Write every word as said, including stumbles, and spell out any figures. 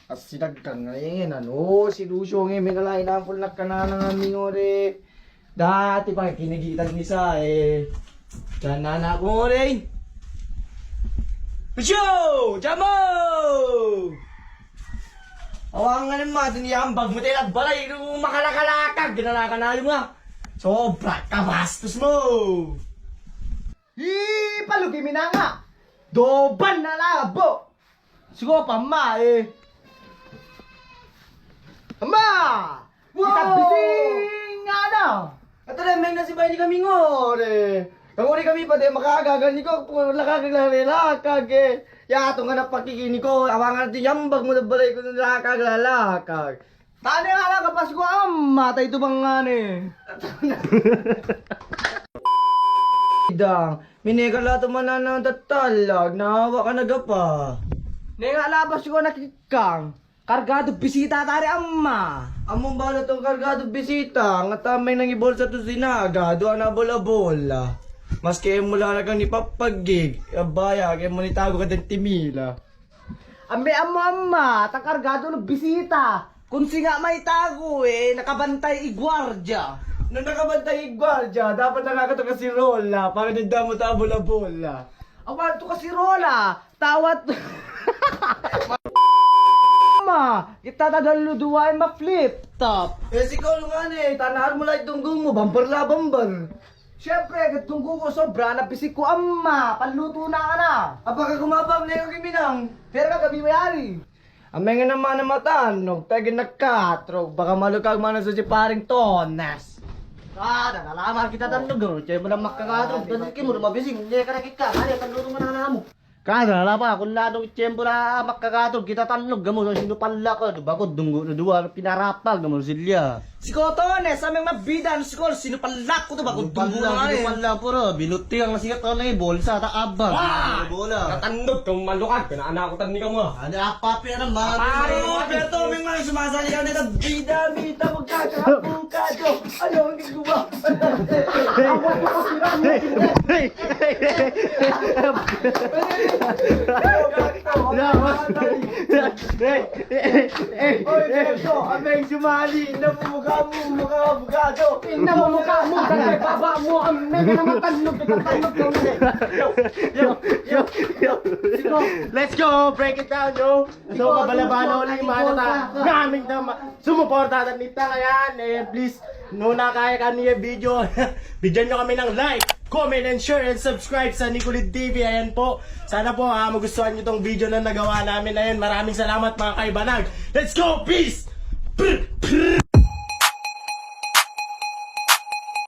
Asi daggan nga ingen, ano, si Lucio nge, me kala inangkol na kanana nga mingore. Dati pa kinigitan ni sa, e. Kanana ko re. Lucio! Jamo! Awa nga ne ma, dun i ambag mo te nagbalay, no, makalakalakag, ginalakan ayo nga. Sobra kabastos mo. Hi, palugi mi na nga. Doban na labo. Siko pa, Ama, e. Ama! Wow! Kita bising nga na. Ato na, meng na si bay ni kami ngore. Kangori kami pa de makagaga ni ko, lakag, lakag, lakag, e. Ya, ato nga na pakiki ni ko, awa nga ne ti ambag mo da balay ko lakag, lakag. Tane nga la kapas ko, Ama, ta ito bang nga ne. Dang, mine ka la to manana tatalag, nawa ka na gapa. Ne nga la pas ko nakikang. Kargado bisita tari, Ama. Amo bala to kargado bisita, nga tamay nang ibolsa to sinaga, do ana bola-bola. Maski mo la na kang ni papagig, abaya, ke mo ni tago ka den timila. Ambe amo, Ama, ta kargado no bisita. Kunsi nga maitago, e, nakabantay i guardia. No nakabantay i guardia, dapat na nga ka to kasirola, para di damo ta bola-bola. Awa to kasirola, tawat. Ama, kita ta dallo duwa e ma flip top. E, siko lo nga ne, tana ar mo la i dunggo mo, bambar la bambar. Siyempre, gat dunggo ko sobra na bisik ko, Ama, paluto na ka na. Aba ka kumabab, ne ko kiminang. Pero ka gabi mayari. Ameng na mana matanog, pegi na katrog, baka malukag mana so si paring Tones. Kada na la man kita tanog, no? Tiyempo na makakatrog, tanog ki mo, mabising, ne ka na kika, kaya tanog mo na na mo. Kada na la pa, kun na dong tiyempo na makakatrog, kita tanog, gamo, so sino pala ko, do bako dunggo, do duwa, pinarapag, gamo, silya. Siko Tones, ameng mabida, siko, sino pala ko, do bako dunggo na, e. Sino pala, puro, binuti ang sikat, ano, e, bolsa, ta abag. Ah! Bola. Tanog, kamo malukag, kena anak ko tanig kamo. Ada apa, Pera? Pare, Pera, to, memang sumasali ka na bida, mita, magkakabuka, do. Ano ang ginagawa? Hey, hey, hey, hey, hey. Hey, hey, hey, hey. Oy, Pera, ameng sumali, na buka mo, magkakabuka, do. Ina mo, mukha mo, kaya baba mo, ang mega na matanog, matanog, matanog. Yo, yo, yo, yo. Let's go, break it down, yo. So, kabalabala uli, mana ta, naming tama. Sumuporta ta nita ngayan, e, please, nuna kaya kami e video. Bigyan niyo kami ng like, comment, and share, and subscribe sa Nicolid T V. Ayan po. Sana po, ah, magustuhan niyo tong video na nagawa namin. Ayan, maraming salamat, mga kaibanag. Let's go! Peace! Brr!